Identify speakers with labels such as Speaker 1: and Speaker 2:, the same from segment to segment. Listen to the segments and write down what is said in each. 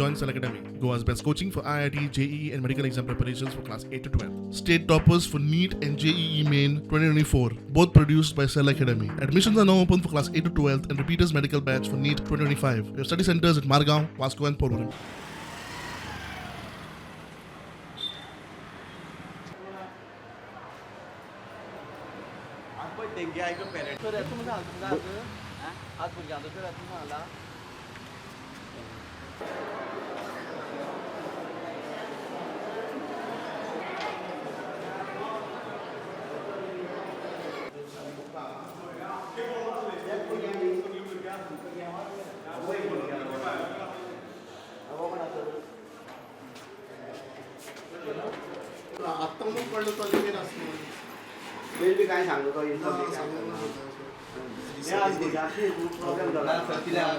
Speaker 1: Join Cell Academy, Goa's best coaching for IIT, JEE, and medical exam preparations for class 8 to 12. State toppers for NEET and JEE Main 2024, both produced by Cell Academy. Admissions are now open for class 8 to 12 and repeaters medical batch for NEET 2025. We have study centers at Margao, Vasco, and Porvorim.
Speaker 2: आज भुरग्यांचो sir येता सांगला.
Speaker 3: आत्ता म्हणून कळलं तो बीन आसलो.
Speaker 2: पयलीं बी काय सांगलो तो इन्फॉर्म. प्रॉब्लेम जाला.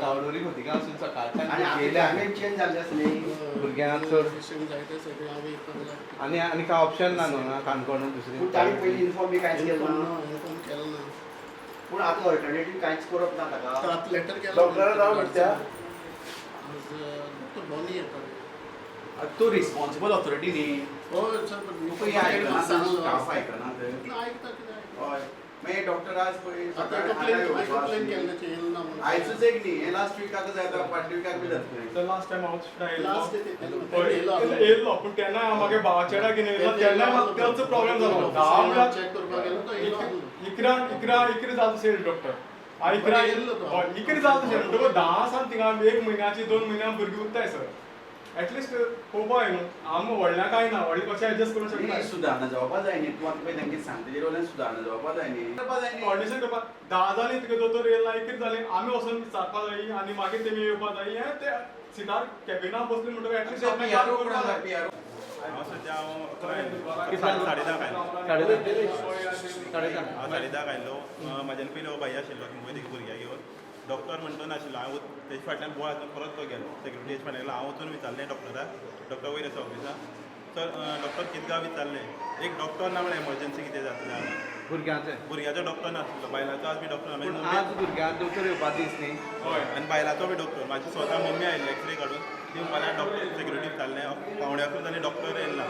Speaker 4: गावडोरी खोतिगांव वचून सकाळच्यान
Speaker 2: आनी आतां
Speaker 4: गेले
Speaker 2: क्लायमेट चेंज जाल्लें आसलें.
Speaker 4: भुरग्यांक चड
Speaker 3: जायते सगळे हांव येता जाल्यार
Speaker 4: आनी आनी काय ऑप्शन ना न्हू ना काणकोण दुसरी.
Speaker 2: पूण ताणी पयलीं इन्फॉर्म बी कांयच केलें ना.
Speaker 3: इन्फॉर्म केलें ना.
Speaker 2: पूण आतां ऑल्टरनेटीव कांयच करप ना ताका.
Speaker 3: तर आतां लेटर केला.
Speaker 4: डॉक्टरा जावं म्हणटा.
Speaker 3: आज डॉक्टर बॉनी येता.
Speaker 4: तूं रिस्पॉन्सिबल ऑथॉरिटी न्ही.
Speaker 3: हय सर.
Speaker 2: तुका हें आयकना, स्टाफ आयकना ते.
Speaker 3: आयकता कितें आयकता.
Speaker 5: हय, मागीर डॉक्टर आज पळय
Speaker 3: आतां
Speaker 5: सकाळी
Speaker 3: कंप्लेन
Speaker 5: आतां येवपाचो
Speaker 3: कंप्लेन
Speaker 5: आसली.
Speaker 3: केल्लें येयलें ना म्हणून.
Speaker 5: आयजूच एक न्ही, हे लास्ट विकाक जाता, फाटल्या विकाक बी जातलें.
Speaker 6: तर लास्ट टायम हांव सुद्दां
Speaker 3: लास्ट
Speaker 6: येयल्लो.
Speaker 3: येयलो.
Speaker 6: हय, येयल्लो पूण तेन्ना हांव म्हागे भावा चेड्याक घेवन येयल्लो तेन्ना म्हाका तेचो प्रॉब्लेम जालो. 10 म्हळ्यार
Speaker 3: चॅक करपाक गेलो तो येयलो आसलो.
Speaker 6: इकरा इकरा इकरा जाता तशें डॉक्टर. इकरा
Speaker 3: येयल्लो तो.
Speaker 6: हय, इकरा जाता तशें म्हणटकूच 10 सान थिंगा एक म्हयन्याची 2 म्हयन्या भुरगीं उरताय सर. एटलिस्ट पळोवपा जाय न्हू. आम व्हडल्या कांय ना, व्हडलें कशें एडजस्ट करूंक
Speaker 5: न्ही,
Speaker 6: शकता.
Speaker 5: सुदारणा जावपा जाय न्ही. तूं आतां पळय तांकां सांगता तेजे वयल्यान सुदारणा जावपा जाय न्ही, करपा जाय न्ही.
Speaker 6: कॉर्डिनेशन करपाक 10 जालीं तुका दोतोर येयला, इकरा जालीं आमी वचून विचारपा जायी आनी मागीर तेमी येवपा जायी. हें ते सिटार कॅबिनां बसली म्हणटकच एटलिस्ट
Speaker 5: तो PRO कोण आसा? PRO.
Speaker 7: हांव सद्या हांव अकरा आयलो, 10:30 आयलो.
Speaker 4: 10:30.
Speaker 7: हांव 10:30 आयलो. म्हाज्यान पयलीं हो भाई आशिल्लो मुंबय तेगे भुरग्याक घेवन. डॉक्टर म्हणटो नाशिल्लो. हांव तेजे फाटल्यान बोवाळ जावन परत तो गेलो सेक्युरिटी फाटल्यान गेलो. हांव वचून विचारलें डॉक्टराक, डॉक्टर वयर आसा ऑफिसान सर, डॉक्टर कितें काय विचारलें. एक डॉक्टर ना म्हळ्यार एमर्जन्सी कितें जातलें जाल्यार
Speaker 4: भुरग्यांचे
Speaker 7: भुरग्याचो डॉक्टर नाशिल्लो, बायलाचो आज बी डॉक्टर ना.
Speaker 4: पूण
Speaker 7: मागीर
Speaker 4: आज भुरग्यांक दोतोर येवपा दीस न्ही.
Speaker 7: हय, आनी बायलाचो बी डॉक्टर. म्हाजी स्वता मम्मी आयिल्ली एक्सरे काडून, ती म्हणपाक डॉक्टर सेक्युरिटी विचारलें 10:45 जाली डॉक्टर येयला ना.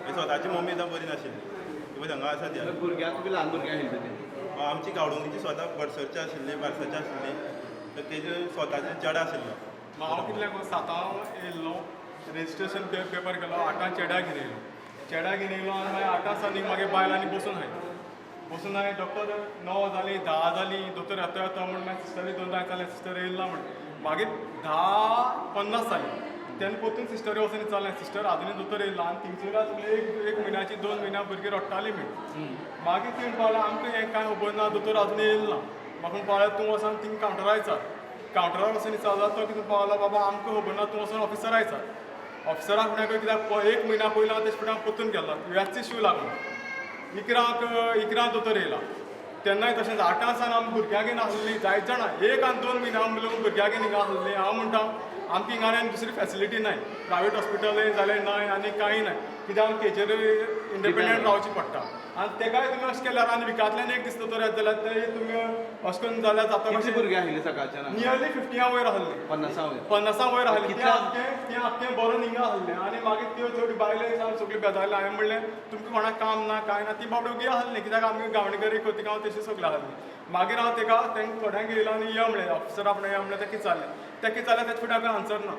Speaker 7: मागीर स्वताची मम्मी सुद्दां बरी नाशिल्ली, ती पळय हांगा आसा ती.
Speaker 4: भुरग्यांक तुमी ल्हान भुरग्यां आशिल्लीं ती.
Speaker 7: आमची गावडोंगरीची स्वता बरसरची आशिल्ली, बारसरची आशिल्ली, तर तेजे स्वताचे चेडो आशिल्लो.
Speaker 6: हांव कितल्यांक 7 येयल्लो, रजिस्ट्रेशन पेपर केलो, 8 चेड्याक घेवन येयलो. चेड्याक घेवन येयलो आनी मागीर 8 सावन मागीर बायल आनी बसून आहाय बसून आहाय. डॉक्टर 9 जालीं 10 जालीं दोतोर येता येता म्हूण मागीर सिस्टरी 2 विचारलें सिस्टर येयला ना म्हूण. मागीर 10:50 जालीं तेन्ना परतून सिस्टरी वचून विचारलें सिस्टर आजुनूय दोतोर येयला. आनी थिंगसर सगळें एक म्हयन्याची 2 म्हयन्या भुरगीं रडटालीं म्हण. मागीर ती म्हणपाक लागली आमकां हें कांय खबर ना, दोतोर आजुनूय येयला ना. म्हाका म्हणपाक लागले तूं वचोन थिंग कावंटरार विचार. कावंटरार वचून विचारला तो कितें म्हणपाक लागलो बाबा आमकां खबर ना, तूं वचोन ऑफिसरा विचार. ऑफिसराक म्हणल्यार कित्याक एक म्हयन्या पयलीं हांव तेजे फुडें परतून गेल्लो व्यासची शू लागलो. 11 दोतोर येयला तेन्नाय तशेंच 8 सावन आमी भुरग्यांक घेवन आसली जायत जाणां 1 आनी 2 म्हयने आमी लोक भुरग्यांक घेवन हिंगा आसली. हांव म्हणटा आमकां हिंगा आनी दुसरी फॅसिलिटी नाय, प्रायवेट हॉस्पिटलय जाल्यार नाय आनी कांय नाय, कित्याक आमकां हेजेर इंडिपेंडंट रावचें पडटा. आनी तेकाय तुमी अशें केल्यार आनी विकांतल्यान एक दीस दोतोर येता जाल्यार ते तुमी अशें करून जाल्यार जाता
Speaker 4: कितलीं
Speaker 6: कशें.
Speaker 4: भुरगीं आशिल्लीं सकाळच्यान?
Speaker 6: नियरली 50 वयर आसली.
Speaker 4: 50 वयर.
Speaker 6: 50 वयर आसली. तें
Speaker 4: कितल्या?
Speaker 6: आमकें तें आमकें बरो हिंगा आसलें आनी मागीर त्यो चड बायलो सामक्यो सगळ्यो बेजारल्यो. हांवें म्हणलें तुमकां कोणाक काम ना कांय ना, ती बाबडी ओगी आसली कित्याक आमगे गांवणेकरी खोतिगांव तशें सगळें आसलें. मागीर हांव तेका तांकां थोड्यांक येयलो आनी यो म्हणलें ऑफिसर आपणें यो म्हणलें. तेका विचारलें, तेका विचारलें तेजे फुडें आमकां आन्सर ना.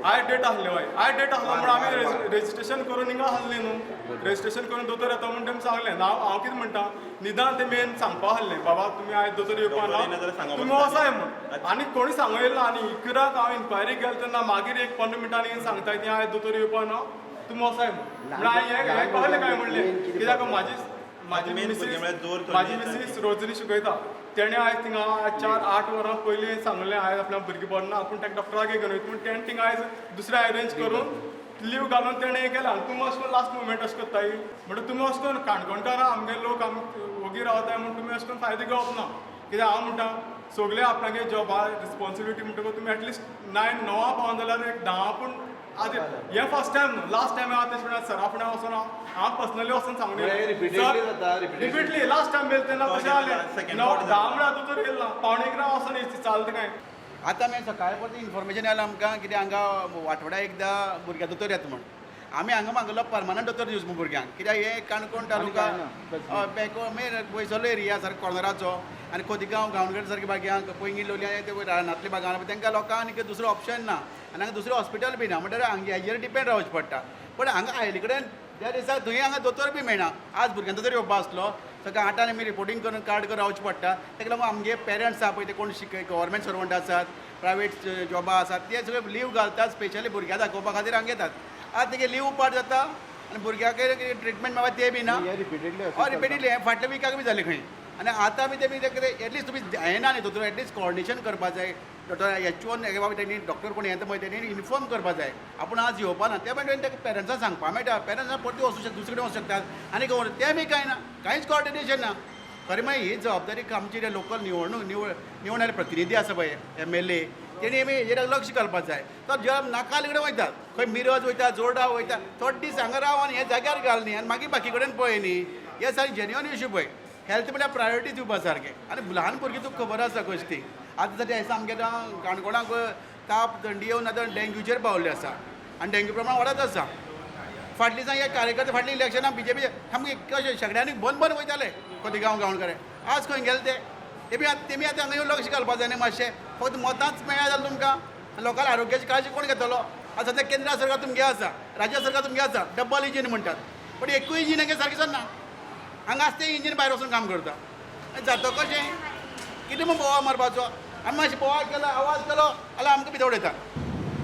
Speaker 6: आयज डेट आसली. हय आयज डेट आसलो म्हूण आमी रजिस्ट्रेशन करून हिंगा आसली न्हू. रजिस्ट्रेशन करून दोतोर येता म्हूण तेमी सांगलें ना. हांव कितें म्हणटा निदान ते मेन सांगपा आसलें बाबा तुमी आयज दोतोर येवपा
Speaker 7: दोतोर येयना
Speaker 6: ना
Speaker 7: जाल्यार सांगप
Speaker 6: तुमी वचाय म्हूण. आनी कोणी सांगू येयला आनी इकराक हांव इन्क्वायरी गेलो तेन्ना मागीर एक 15 मिनटांनी येवन सांगता ती आयज दोतोर येवपा ना तुमी वचाय म्हूण. म्हणल्यार हांवें हें कळ्ळें काय म्हणलें कित्याक म्हाजी म्हाजी
Speaker 7: मेन
Speaker 6: मिसीस
Speaker 7: भुरगें म्हळ्यार जोर
Speaker 6: म्हाजी
Speaker 7: चड
Speaker 6: मिसीस रोजरी शिकयता तेणें आयज थिंगा 4-8 वरां पयलीं सांगलें आयज आपल्या भुरगीं बरें ना आपूण ताका डॉक्टराक घेवन वयता पूण तेणें थिंगा आयज दुसरें अरेंज करून लीव घालून तेणें हें केलें. आनी तुमी अशें करून लास्ट मुमेंट अशें करताय म्हणटा तुमी अशें करून काणकोणकारां आमगे लोक आमी ओगी रावताय म्हूण तुमी अशें करून फायदो घेवप ना. कित्याक हांव म्हणटा सगळे आपणागे जॉबा रिस्पॉन्सिबिलिटी म्हणटकूच तुमी एटलिस्ट 9 पावन जाल्यार एक 10 पूण आदी हें फर्स्ट टायम न्हू लास्ट टायम हांव तेश फुडें सरा फुडें वचून हांव पर्सनली वचून सांगून
Speaker 4: म्हणजे repeatedly जाता, repeatedly.
Speaker 6: Repeatedly last time येयलें तेन्ना कशें जालें
Speaker 7: Second
Speaker 6: 9
Speaker 7: part
Speaker 6: 10 म्हळ्यार दोतोर येयला 10:45 वचून चालता काय.
Speaker 5: आतां मागीर सकाळीं परतें इन्फॉर्मेशन आयलां आमकां कितें हांगा आठवड्या एकदां भुरग्यां दोतोर येता म्हण. आमी हांगा मागलो परमनंट दोतोर दिवचो म्हूण भुरग्यांक, कित्याक हे काणकोण तालुका मेन पयसलो एरिया सारको कॉर्नराचो आनी खोतिगांव गांवणगड सारके भाग्यांक पैंगीण लोलयां ते रानांतले भागां तांकां लोकांक आनी दुसरो ऑप्शन ना आनी हांगा दुसरें हॉस्पिटल बी ना, म्हणटकीर हांगा हेजेर डिपेंड रावचें पडटा. पूण हांगा आयिल्ले कडेन त्या दिसा थंय हांगा दोतोर बी मेळना. आज भुरग्यांक दोतोर येवपा आसलो, सकाळी 8 आमी रिपोर्टींग करून कार्ड करून रावचें पडटा. ताका लागून आमगे पेरंट्स आसा पळय ते कोण शिक गव्हर्मेंट सर्वंट आसात, प्रायवेट जॉबां आसात, ते सगळे लीव घालतात स्पेशली भुरग्यांक दाखोवपा खातीर हांगा येतात. आतां तेगे लीव पाड जाता आनी भुरग्याक ट्रिटमेंट मेळपा तें बी ना.
Speaker 4: रिपिटेडली
Speaker 5: हय रिपिटेडली हें फाटल्या विकाक बी जालें खंय. आनी आतां बी तेमी कितें एटलिस्ट तुमी येना न्ही दोतोर, एटलिस्ट कॉर्डिनेशन करपा जाय. डॉक्टर एच ओन बाबा तेणी डॉक्टर कोण येता पळय तेणी इन्फॉर्म करपा जाय आपूण आज येवपा ना. ते मागीर ताका पेरंट्सांक सांगपा मेळटा, पेरंट्सां परती वचूं शकता, दुसरे कडेन वचूं शकतात आनी तें बी कांय ना, कांयच कॉर्डिनेशन ना. खरें मागीर ही जबाबदारी आमची जे लोकल निवडणूक निवडून आयिल्ले प्रतिनिधी आसा पळय MLA, तेणी आमी हेजेर लक्ष घालपाक जाय. तर जे नाकाल कडेन वयतात, खंय मिरज वयता, जोडा वयता, थोडे दीस हांगा राव आनी हे जाग्यार घाल न्ही आनी मागीर बाकी कडेन पळय न्ही. हे सारकें जेन्युअन इशू पळय, हेल्थ म्हळ्यार प्रायोरिटी दिवपा सारकें. आनी ल्हान भुरगीं तुका खबर आसा कशी ती. आतां सद्या दिसा आमगे आतां काणकोणाक ताप थंडी येवन आतां डेंग्यूचेर पावल्ले आसा आनी डेंग्यू प्रमाण वाडत आसा. फाटलीं दिसा हे कार्यकर्ते फाटलीं इलेक्शनां BJP सामकी कशें शेगड्यांनी बंद बंद वयताले खोतिगांव गांवकडे, आज खंय गेले ते? तेमी आतां हांगा येवन लक्ष घालपा जाय न्ही मातशें. फक्त मतांच मेळ्ळा जाल्यार तुमकां लोकांक आरोग्याची काळजी कोण घेतलो? आतां सद्या केंद्र सरकार तुमगे आसा, राज्य सरकार तुमगे आसा, डबल इंजीन म्हणटात, पूण एकूय इंजीन हांगा सारकें चलना. हांगा आसता तें इंजीन भायर वचून काम करता, जाता कशें? कितें म्हूण बोवाळ मारपाचो? आमी मातशें बोवाळ केलो, आवाज केलो जाल्यार आमकां भितर उडयता.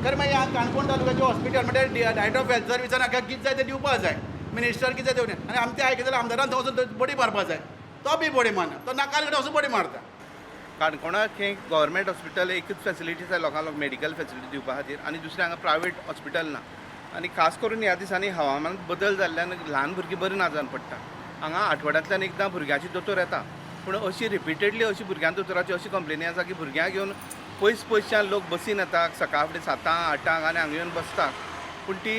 Speaker 5: खरें मागीर हांगा काणकोण तालुक्याचें हॉस्पिटल म्हणल्यार डायरेक्टर ऑफ हेल्थ सर्विसान हांगा कितें जाय तें दिवपा जाय, मिनिस्टर कितें जाय तें. आनी आमचें आयकलें जाल्यार आमदारान थंय वचून बडी मारपा जाय, तो बी बडी मारना, तो नाकाल कडेन वचून बडी मारता.
Speaker 4: काणकोणाक हें गव्हर्मेंट हॉस्पिटल एकूच फेसिलिटी आसा लोकांक मेडिकल फेसिलिटी दिवपा खातीर आनी दुसरें हांगा प्रायवेट हॉस्पिटल ना. आनी खास करून ह्या दिसांनी हवामान बदल जाल्ल्यान ल्हान भुरगीं बरीं ना जावन पडटा. हांगा आठवड्यांतल्यान एकदां भुरग्यांची दोतोर येता, पूण अशी रिपिटेडली अशी भुरग्यां दोतोराची अशी कंप्लेनी आसा की भुरग्यांक घेवन पयस पयसच्यान लोक बसीन येता सकाळ फुडें 7, 8 आनी हांगा येवन बसता. पूण ती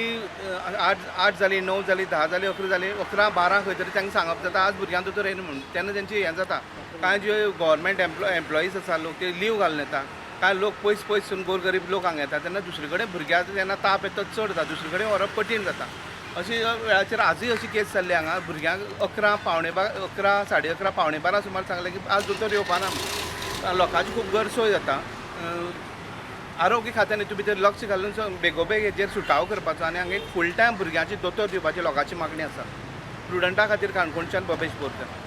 Speaker 4: 8 जाली, 9 जाली, 10 जाली, 11 जाली, 11, 12 खंय तरी तांकां सांगप जाता आज भुरग्यांक दोतोर येना म्हणून. तेन्ना तेंचे हें जाता. कांय जे गव्हर्मेंट एम्प्लॉईज आसा लोक ते लीव घालून येता, कांय लोक पयस पयसून गोरगरीब लोक हांगा येता, तेन्ना दुसरे कडेन भुरग्याक जेन्ना ताप येता चड जाता, दुसरे कडेन व्हरप कठीण जाता. अशी वेळाचेर आजूय अशी केस जाल्ली हांगा भुरग्यांक 11, 10:45, 11:30, 11:45 सुमार सांगलें की आज दोतोर येवपा ना. लोकांची खूब गैरसोय जाता. आरोग्य खात्यान हितून भितर लक्ष घालून बेगोबेग हेजेर सुटावो करपाचो आनी हांगा एक फूल टायम भुरग्यांची दोतोर दिवपाची लोकांची मागणी आसा. प्रुडंटा खातीर काणकोणच्यान बबेश बोरकर.